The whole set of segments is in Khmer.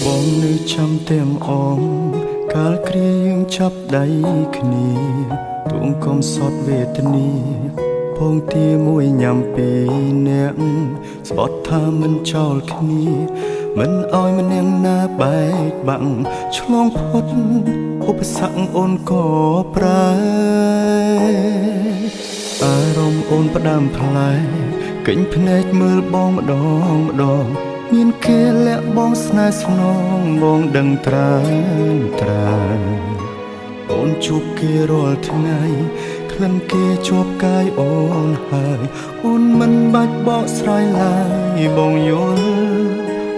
បងនៅចាំទាំងអងកាលគ្រាយើងចាប់ដៃគ្នាទួងកុំសត់វេទនាពងទាមួយញ៉ាំពីរនាក់ស្បត់ថាមិនចោលគ្នាមិនឲ្យម្នាក់ណាបែកបាក់ឆ្លងផុតឧបសគ្គអូនក៏ប្រែអារម្មណ៍អូនផ្ដាំផ្លែកេញភ្នែកមើលបងម្ដងម្ដងមានគេលាក់បងស្នេហ៍ស្នងបងដឹងត្រើនត្រើនអូនជួបគេរាល់ថ្ងៃក្លិនគេជាប់កាយអូនហើយអូនមិនបាច់បកស្រាយឡើយបងយល់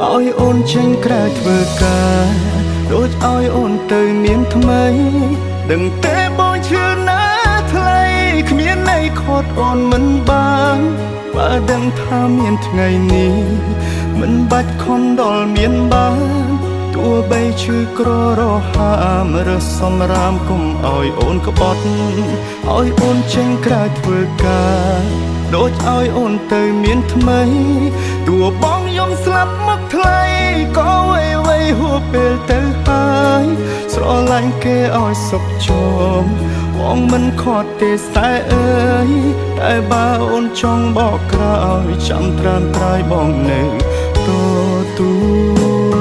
ឲ្យអូនចេញក្រៅធ្វើការដូចឲ្យអូនទៅមានថ្មីដឹងតែបងឈឺណាស់ថ្លៃគ្មានន័យខត់អូនមិនបានបើដឹងថាមានថ្ងៃនេះមិនបាច់ខំដល់មានបានទោះបីឈឺក្ររហាមរើសសំរាមគុំឲ្យអូនក្បត់ឲ្យអូនចេញក្រៅធ្វើការដូចឲ្យអូនទៅមានថ្មីទោះបងយំស្លាប់មកថ្លៃក៏អ្វីអ្វីហួពេលទៅហើយស្រឡាញ់គេឲ្យសុខជមបងមិនខត់ទេស្ែអើយតែបើអូនចង់បកក្រោយចាំត្រានត្រើយបងនៅទទួល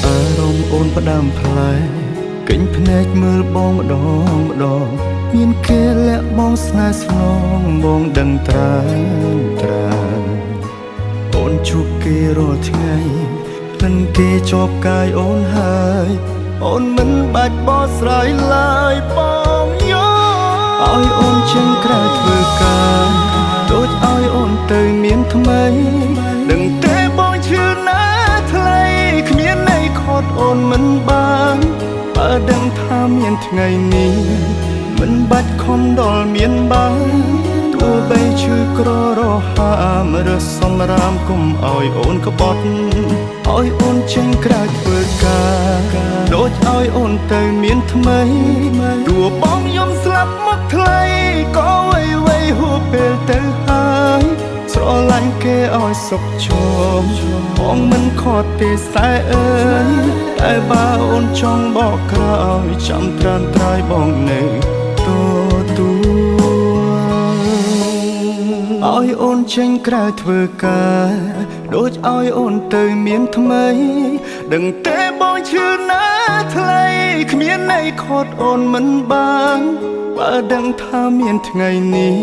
អារម្មណ៍អូនផ្ដាំផ្លែកេញភ្នែកមើលបងម្ដងម្ដងមានគេលាក់បងស្នេហ៍ស្នងបងដឹងត្រើនត្រើនអូនជួបគេរាល់ថ្ងៃក្លិនគេជាប់កាយអូនហើយអូនមិនបាច់បកស្រាយឡើយបងយល់ឲ្យអូនចេញក្រៅធ្វើការដូចឲ្យអូនទៅមានថ្មីដឹងតែបងឈឺណាស់ថ្លៃគ្មានន័យខត់អូនមិនបានបើដឹងថាមានថ្ងៃនេះមិនបាច់ខំដល់មានបានទោះបីឈឺក្ររហាមរើសសំរាមគុំឲ្យអូនក្បត់ឲ្យអូនចេញក្រៅធ្វើការដូចឲ្យអូនទៅមានថ្មីទោះបងយំស្លាប់មកថ្លៃក៏អ្វីអ្វីហួពេលទៅហើយស្រឡាញ់គេឲ្យសុខជមបងមិនខត់ទេស្ែអើយតែបើអូនចង់បកក្រោយចាំត្រានត្រើយបងនៅទទួលឲ្យអូនចេញក្រៅធ្វើការដូចឲ្យអូនទៅមានថ្មីដឹងតែបងឈឺណាស់ថ្លៃគ្មានន័យខត់អូនមិនបានបើដឹងថាមានថ្ងៃនេះ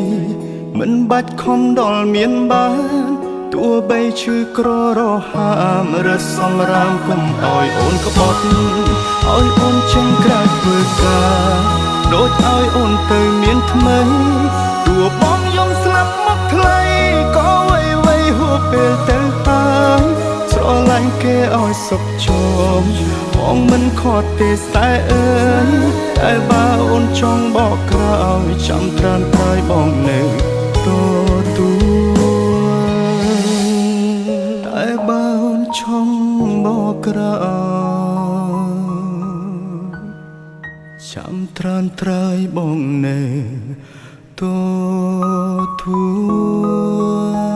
មិនបាច់ខំដល់មានបានទោះបីឈឺក្ររហាមរើសសំរាមគុំឲ្យអូនក្បត់ឲ្យអូនចេញក្រៅធ្វើការដូចឲ្យអូនទៅមានថ្មីទោះបងយំស្លាប់មកថ្លៃក៏អ្វីអ្វីហួពេលទៅហើយស្រឡាញ់គេឲ្យសុខជមបងមិនខត់ទេស្ែអើយតែបើអូនចង់បកក្រោយចាំត្រានត្រើយបងនៅទទួលតែបើអូនចង់បកក្រោយចាំត្រានត្រើយបងនៅទទួល។